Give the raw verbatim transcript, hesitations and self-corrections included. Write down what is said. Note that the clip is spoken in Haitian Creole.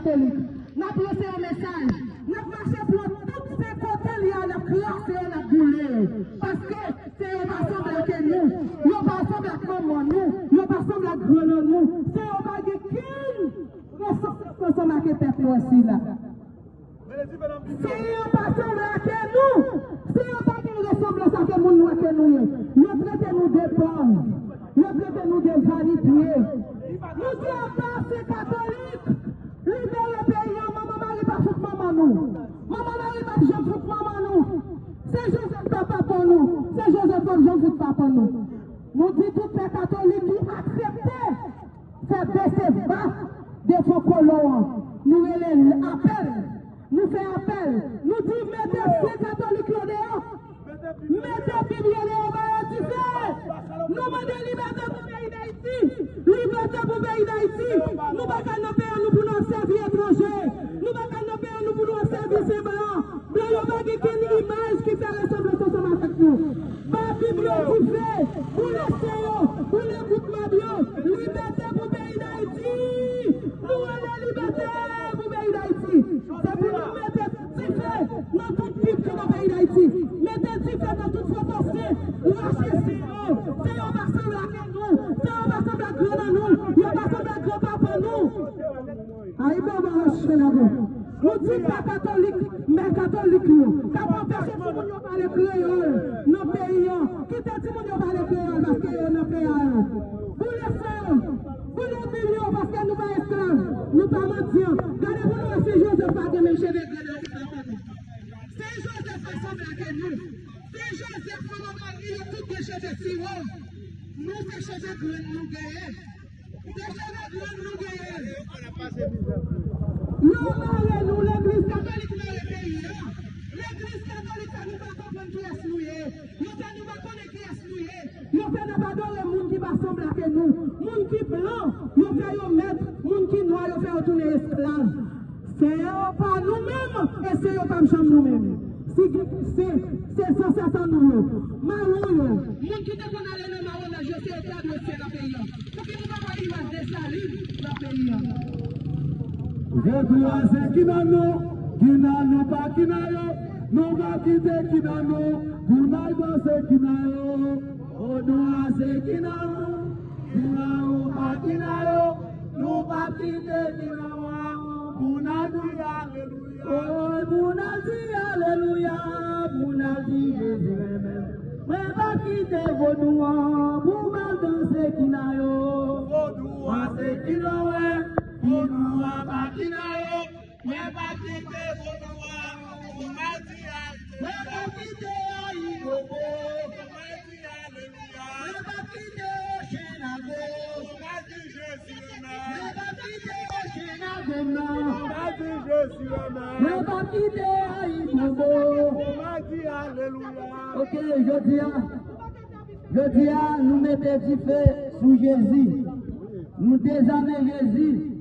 Katolik. N ap lanse yon mesaj. N ap mache pran tout se kote li a, n ap krase yo, n ap boule yo. Paske se yo pa sanble ak nou. Yo pa sanble ak manman nou. Yo pa sanble ak grann nou. Se yo pa gen kenn resanblans ansanm ak pèp nou sila. Se yo pa sanble ak nou. Se yo pa gen resanblans ak moun nou ak nou ye. Yo trete nou de pòv. Yo trete nou de vanipye. Nou di anba se katolik. Libere peyi an, manman Mari pa fout manman nou. Manman Mari p ap janm fout manman nou. Se Jozèf k ap papa nou. Se Jozèf k ap janm fout papa nou. Nou di tout pè katolik ki aksepte fè beseva devan kolon an. Nou rele apèl. Nou fè apèl. Nou di mete fre katolik yo deyò. Mete Bib yo deyò, ba yo dife. Nou mande libète pou peyi Dayiti. Libète pou peyi Dayiti. Nou pa ka nan peyi an nou pou n al sèvi etranje. Nou pa ka nan peyi an nou pou n al sèvi se blan. Blan yo pa gen kenn imaj ki fè resanblans ansanm avèk nou. Ba Bib yo dife. Boule sen yo. Boule gwoup mab yo. Libète pou peyi Dayiti. Nou rele libète pou peyi Dayiti. Se pou nou mete dife nan tout Bib ki nan peyi Dayiti. Mete dife nan tout foto sen. Rache sen yo. Sen yo pa sanble ak nou. Sen yo pa sanble ak grann nou. Yo pa sanble ak granpapa nou. Ay, bon, bon, chen lago. Nou di pè katolik, mè katolik yo, k ap anpeche timoun yo pale kreyòl nan peyi an. Kite timoun yo pale kreyòl paske yo nan peyi a yo. Boule sen yo. Boule Bib yo, paske nou pa esklav, nou pa mandyan. Gade pou nou wè si Jozèf pa gen menm cheve grenn yo ki nan kòk li. Si Jozèf pa sanble ak nou, si Jozèf, manman Mari, yo tout gen cheve siwo, nou se cheve grenn nou genyen. Se cheve grenn nou genyen. Yo mare nou, legliz katolik mare peyi an. Legliz katolik fè nou pa konprann kiyès nou ye. Yo fè nou pa konnen kiyès nou ye. Yo fè n ap adore moun ki pa sanble ak nou, moun ki blan, yo fè yo mèt, moun ki nwa, yo fè yo tounen esklav. Se yo pa nou menm, e se yo p ap janm nou menm. Si gen se, se zansèt an nou yo, mawon yo, moun ki te konn ale nan mawonaj yo, se yo ki adrese nan peyi an. Pou ki nou pa wè imaj Desalin nan peyi an? Vodou a se kinan nou, kinan nou pa kinan yo. Nou pa kite kinan nou pou n al danse kinan yo. Vodou a se kinan nou, kinan nou pa kinan yo. Nou pa kite kinan nou pou n al di alelouya. Oy, pou n al di alelouya, pou n al di Jezi renmen m. Mwen pa kite vodou an pou m al danse kinan yo. Vodou a se kinan w wè, vodou a pa kinan yo. Mwen pa kite vodou an pou m al di alelouya. Mwen pa kite ayibobo. Mwen pa kite Ochenago. Mwen pa kite Ochenago m nan. Mwen pa kite ayibobo. Ok, jodi a, jodi a, nou mete dife sou Jezi. Nou dezame Jezi.